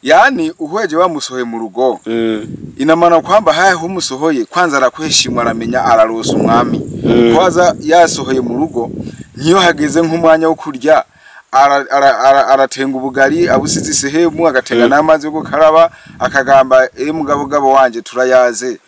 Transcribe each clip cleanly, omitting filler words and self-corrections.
Yaani uhweje wamusohoye mu rugo, ina maana kwamba haya humusohoye kwanza arakuheshima, aramenya ararosa umwami. Kwanza yasohoye mu rugo, niyo hageze nk'umwanya wo kurya aratenga ubugari abusize sehemu, agatenga n'amazi yo gukaraba, akagamba mugabo gabo wanje turayaze,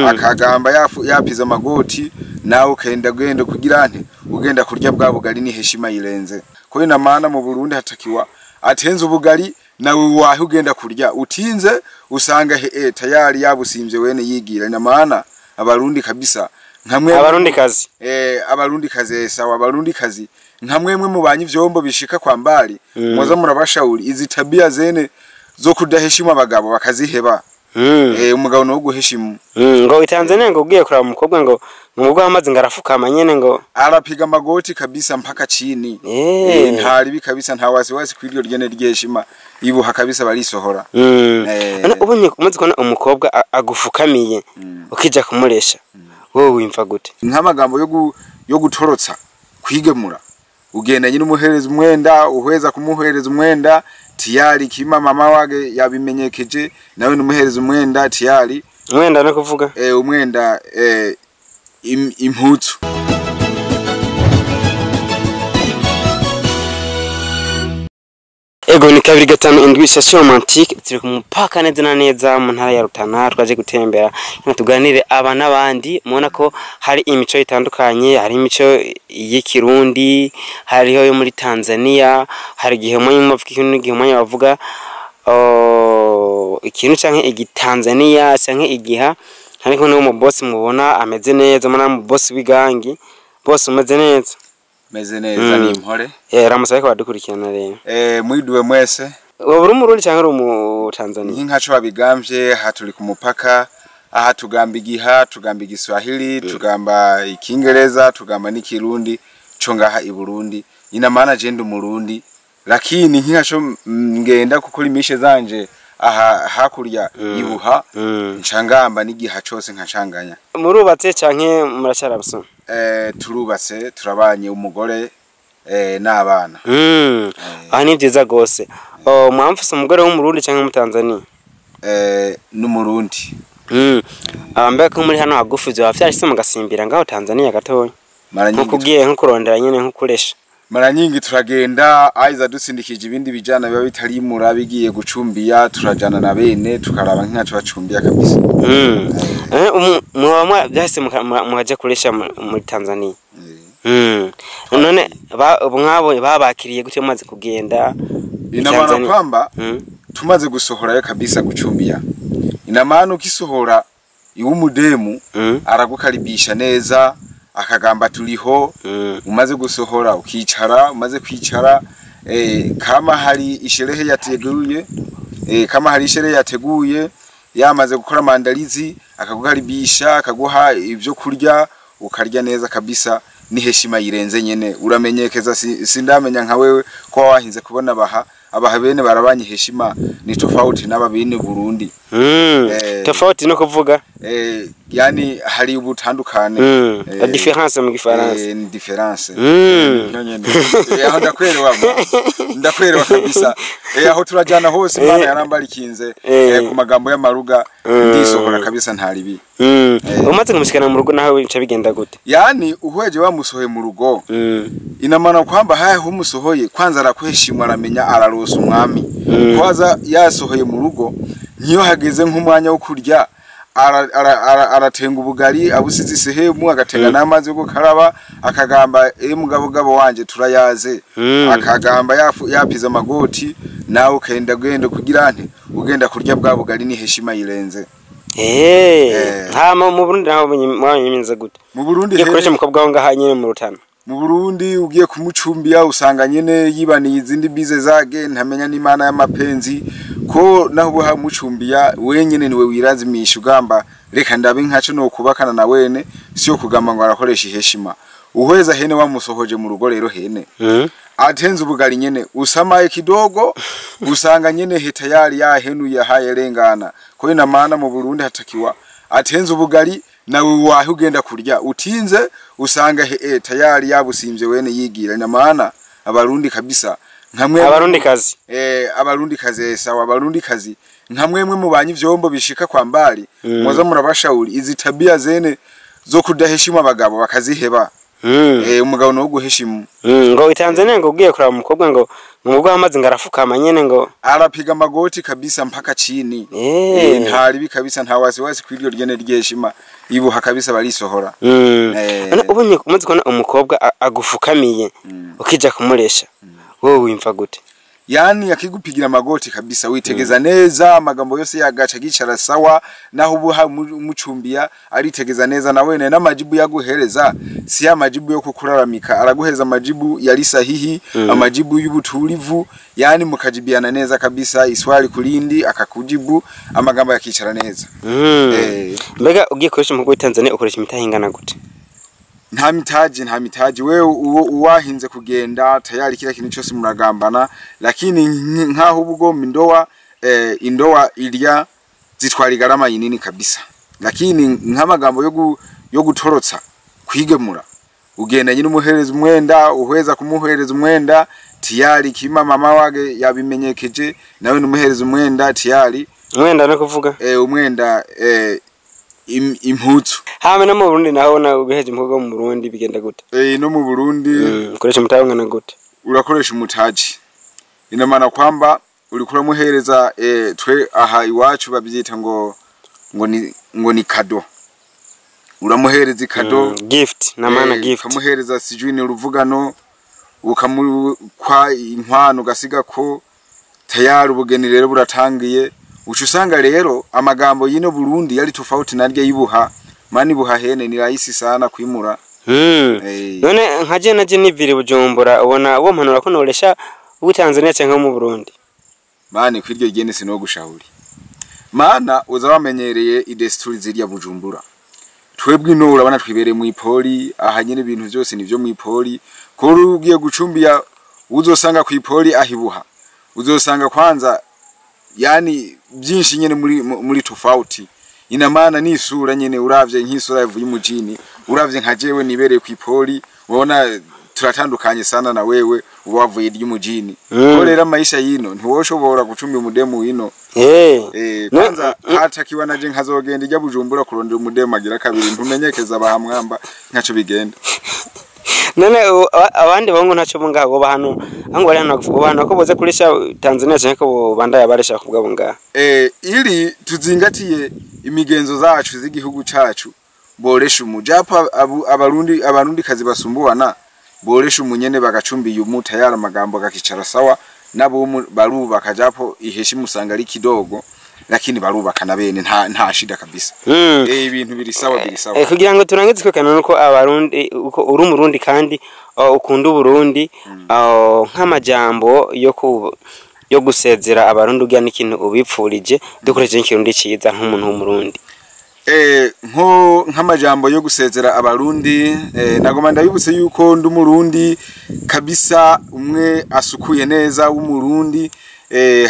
akagamba yapiza amagoti, nawe ukenda genda kugira nte ugenda kurya bwa bugari ni heshima yirenze. Kwa ina maana mu Burundi hatakiwa atenze ubugari nawe wahe ugenda kurya, utinze usanga tayari yabusimvye wene yigira. Ina maana abarundi kabisa nkamwe abarundi kazi abarundi kazi sawa, abarundi kazi nkamwe mwe mubanye ivyombo bishika kwa mbali, muza murabashauri izi tabia zene zo kudaheshima abagabo bakaziheba. Umugabo no guheshimu. Ngo Tanzania ngo ugiye kuraba umukobwa ngo umugabo amazi ngarafukama nyene ngo arapiga magoti kabisa mpaka chini. Ntari bi kabisa, nta wasiwasi kwiryo ryene ryeshima ibuha kabisa barisohora. Ubonye umaze kubona umukobwa agufukamiye ukija kumuresha, wowe wimva gute? Nk'amagambo yo gutorotsa kwigemura, ugenda nyine umuhereza umwenda, uhweza kumuhereza umwenda tiyari kima mama wage yabimenyekeje, nawe numuhereza umwenda tiyari. Umwenda no kuvuga umwenda impuzu. Ego ni 257 station romantique, turi ku mupaka neza na neza mu ntara ya Rutana, twaje gutembera tuganire aba n'abandi. Mubona ko hari imico itandukanye, hari imico y'ikirundi, hariho yo muri Tanzania, hari igihe umwanya bavuga ikintu n'igihe umwanya bavuga ikintu canke igitanzania canke igiha. Ariko n'uwo mu boss mubona ameze neza, mubona mu boss w'igangi, boss umeze neza. Meze neza ni impore. Ramusaye ko badukurikirana rero. Mwiduwe mwese. Wowe uri umurundi canke uri mu Tanzania? Nkinka babigambye haturi ku mupaka, aha tugamba igiha, tugamba igiswahili, tugamba ikingereza, tugamba n'ikirundi co ngaha i Burundi. Ina maana je ndi umurundi, lakini nkinka ngenda gukora imishe zanje aha hakurya ibuha, ncangamba n'igiha cose nkacanganya. Murubatse canke muracara abasore? Turubatse, turabanye umugore n'abana. Aha ni vyiza gose. Mwamfuse umugore w'umurundi canke mu Tanzania? N'umurundi. Mbega ko muri hano hagufi vyoba vyashitse mugasimbira ngaho Tanzania gatoya? Nko kugiye nko kurondera nyene nko kuresha. Mara nyingi turagenda aiza dusindikije ibindi bijana biba bitarimura bigiye gucumbia, turajana na bene tukaraba nkaco bacumbia kabisa. Mwaba byahise mukaja kuresha muri Tanzania. None mwabo babakiriye gute mumaze kugenda? Ina maana kwamba tumaze gusohorayo kabisa gucumbia. Ina maana ukisohora iwe umudemu aragukaribisha neza, akagamba turiho. Umaze gusohora ukicara, umaze kwicara kama hari isherehe yateguye, kama hari isherehe yateguye yamaze gukora mandalizi, akagukaribisha akaguha ibyo kurya ukarya neza kabisa, ni heshima yirenze nyene uramenyekeza. Sindamenya nka wewe ko wahinze kubona abaha bene barabanye heshima ni tofauti n'aba bene Burundi. Tofauti no kuvuga yani hari ubutandukane, la différence mu gifaransa. Ni différence nyene. Aho ndakwerewa, ndakwerewa kabisa. Aho turajana hose Imana yarambarikinze ku magambo y'amaruga ndisohora kabisa ntaribi. Umaze kumushikana mu rugo naho bica bigenda gute? Yani uhweje wamusohoye mu rugo, ina maana kwamba haya humusohoye kwanza arakuheshima, aramenya ararosa umwami. Kwanza yasohoye mu rugo, niyo hageze nk'umwanya wo kurya aratenga ubugari abusize sehemu, agatenga n'amazi yo gukaraba, akagamba mugabo gabo wanje turayaze, akagamba yapiza amagoti, nawe ukenda genda kugira nte ugenda kurya bwa bugari ni heshima yirenze. Hama mu Burundi naho mwamenye gute? Mu Burundi he umukobwa wo ngaha nyene mu Rutana. Mu Burundi ugiye kumucumbia usanga nyene yibaniye izindi bize zage, ntamenya n'Imana y'amapenzi ko naho ubu hamucumbia wenyene niwe wirazimisha ugamba reka ndabe nkaco no kubakana na wene, siyo kugamba ngo arakoresha iheshima. Uhweza hene wamusohoje mu rugo rero hene atenze ubugari nyene usamaye kidogo usanga nyene hetayari yahenuye hayerengana. Ko ina maana mu Burundi hatakiwa atenze ubugari nawe wahe ugenda kurya, utinze usanga tayari yabusimvye wene yigira. Ina maana abarundi kabisa Nkamwe Abarundi kazi. Abarundi kazi, sawa, abarundi kazi nka mwemwe mubanye ivyombo bishika kwa mbali, muza murabashauri izi tabia zene zo kudaheshimu abagabo bakaziheba. Umugabo no guheshimu. Ngo Tanzania ngo ugiye kuraba umukobwa ngo umugwa amazi ngo arafukama nyene ngo arapiga magoti kabisa mpaka chini. Ntaribi kabisa, nta wasiwasi kwiryo ryene ryeshima ibuha kabisa barisohora. Ubonye umaze kubona umukobwa agufukamiye ukija kumuresha, wowe wimva gute? Yani akigupigira magoti kabisa witegeza neza amagambo yose yagaca gicara sawa, naho ubuha umucumbia aritegeza neza na wene n'amajibu yaguhereza si ya majibu yo kukuraramika, araguhereza amajibu yari sahihi, amajibu y'ubutulivu, yani mukajibiana neza kabisa, iswali kulindi akakujibu amagambo yakicara neza. Mbega ugiye koresha mu Tanzania ukoresha imitahe ingana gute? Nta mitaji wewe uwahinze kugenda tayari kila kintu cyose muragambana, lakini nkaho ubugomba indoa indoa ilya zitwara igarama yinini kabisa, lakini nk'amagambo yo gutorotsa kwigemura ugenda nyine umuhereza umwenda, uhweza kumuhereza umwenda tayari kima mama wage yabimenyekeje nawe numuhereza umwenda tayari umwenda no kuvuga umwenda impuzu. Hame no mu Burundi naho na ugeheje umukobwa mu Burundi bigenda gute? No mu Burundi ukoresha umutahe ungana gute? Urakoresha umutaji. Ina maana kwamba ulikura muhereza twe aha iwacu babyita ngo ni kado. Uramuhereza kado, gift na maana gift. Ukamuhereza sijui ni uruvugano, ukamukwa inkwano gasiga ko tayari ubugeni rero buratangiye. Ucusanga rero amagambo yino Burundi yari tofauti narye yibuha, mani buha hene ni rahisi sana kwimura. None nkaje naje nivire Bujumbura ubona uwo mpanura ko noresha ubu Tanzania canke mu Burundi? Mani kwiryo gene sino gushahuri. Mana uza wamenyereye idesturi zirya Bujumbura. Twebwe no urabona twibereye mu ipoli, aha nyene ibintu byose nivyo mu ipoli. Kuri ugiye gucumbia uzosanga ku ipoli ahibuha. Uzosanga kwanza yani byinshi nyene muri tofauti. Ina maana ni isura nyene uravye nk'isura yavuye mujini, uravye nka jewe nibereye ku ipoli, ubona turatandukanye sana na wewe ubavuye ry'umujini. Ko rero maisha yino ntiwoshobora gucumbi umudemu wino. Kwanza hatakiwa naje nkazogenda ijya Bujumbura kurondera umudemu agira kabiri ntumenyekeza bahamwamba nkaco bigenda. None abandi bangu ntaco bungaho bo hano ango bari hano kuvuga ko boze kurisha Tanzania canke ko bandaya baresha kubwa bungaha. Ili tuzingatiye imigenzo zacu z'igihugu cacu boresha umujapa abarundi kazi basumbuana boresha umunyene bagacumbiye umuta yara amagambo gakicara sawa nabo barubaka japo iheshimu usanga ari kidogo, lakini barubaka na bene nta shida kabisa. Ibintu biri sawa biri sawa. Kugira ngo turangize kwekana nuko abarundi uko uri umurundi kandi ukunda Uburundi, nk'amajambo yo gusezera abarundi ugira n'ikintu ubipfurije dukoresheje ikirundi ciza nk'umuntu w'umurundi. Nk'amajambo yo gusezera abarundi, nagoma ndabibutse yuko ndi umurundi kabisa, umwe asukuye neza w'umurundi.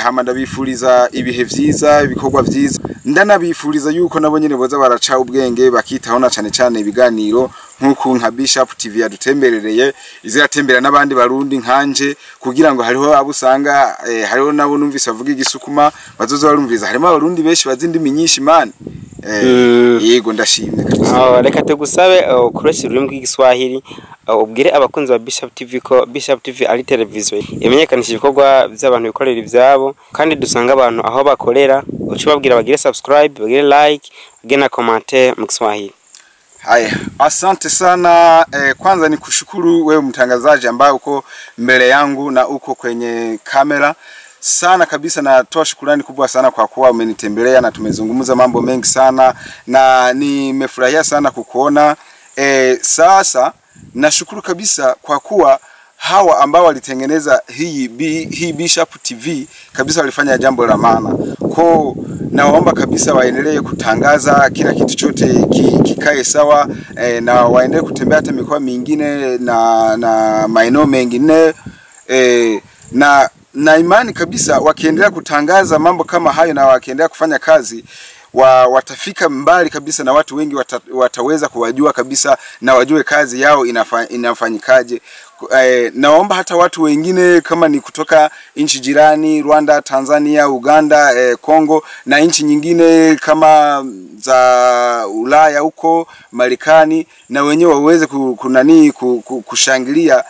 Hama ndabifuriza ibihe vyiza, ibikorwa vyiza, ndanabifuriza yuko nabo nyene boza baraca ubwenge bakitaho na cane cane ibiganiro nkuko nka Bishop TV yadutemberereye iziratembera n'abandi barundi nkanje, kugira ngo hariho abo usanga hariho nabo numvise bavuga igisukuma bazoza barumviza, harimo abarundi benshi bazi indimi nyinshi man. Yego ndashimye kabisa. Reka tugusabe ukoreshe ururimi rw'igiswahili ubwire abakunzi ba Bishop TV ko Bishop TV ari televiziyo imenyekanisha ibikorwa by'abantu bikorera ivyabo, kandi dusanga abantu aho bakorera, uca ubabwira bagire subscribe, bagire like, bagire na commentaire mu Kiswahili. Haya, asante sana. Kwanza ni kushukuru wewe mtangazaji ambaye uko mbele yangu na uko kwenye kamera sana kabisa. Natoa shukrani kubwa sana kwa kuwa umenitembelea na tumezungumza mambo mengi sana na nimefurahia sana kukuona. Sasa nashukuru kabisa kwa kuwa hawa ambao walitengeneza hii Bishop TV kabisa walifanya jambo la maana. Kwa nawaomba kabisa waendelee kutangaza kila kitu chote kikae sawa, na waendelee kutembea hata mikoa mingine na maeneo mengine, na imani kabisa wakiendelea kutangaza mambo kama hayo na wakiendelea kufanya kazi watafika mbali kabisa, na watu wengi wataweza kuwajua kabisa na wajue kazi yao inafanyikaje. Naomba hata watu wengine kama ni kutoka nchi jirani Rwanda, Tanzania, Uganda, Kongo na nchi nyingine kama za Ulaya huko Marekani, na wenyewe waweze kunani kushangilia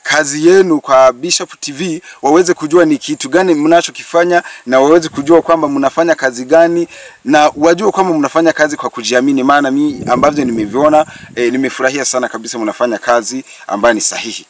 kazi yenu kwa Bishop TV, waweze kujua ni kitu gani mnachokifanya na waweze kujua kwamba mnafanya kazi gani na wajue kwamba mnafanya kazi kwa kujiamini. Maana mi ambavyo nimeviona, nimefurahia sana kabisa, mnafanya kazi ambayo ni sahihi.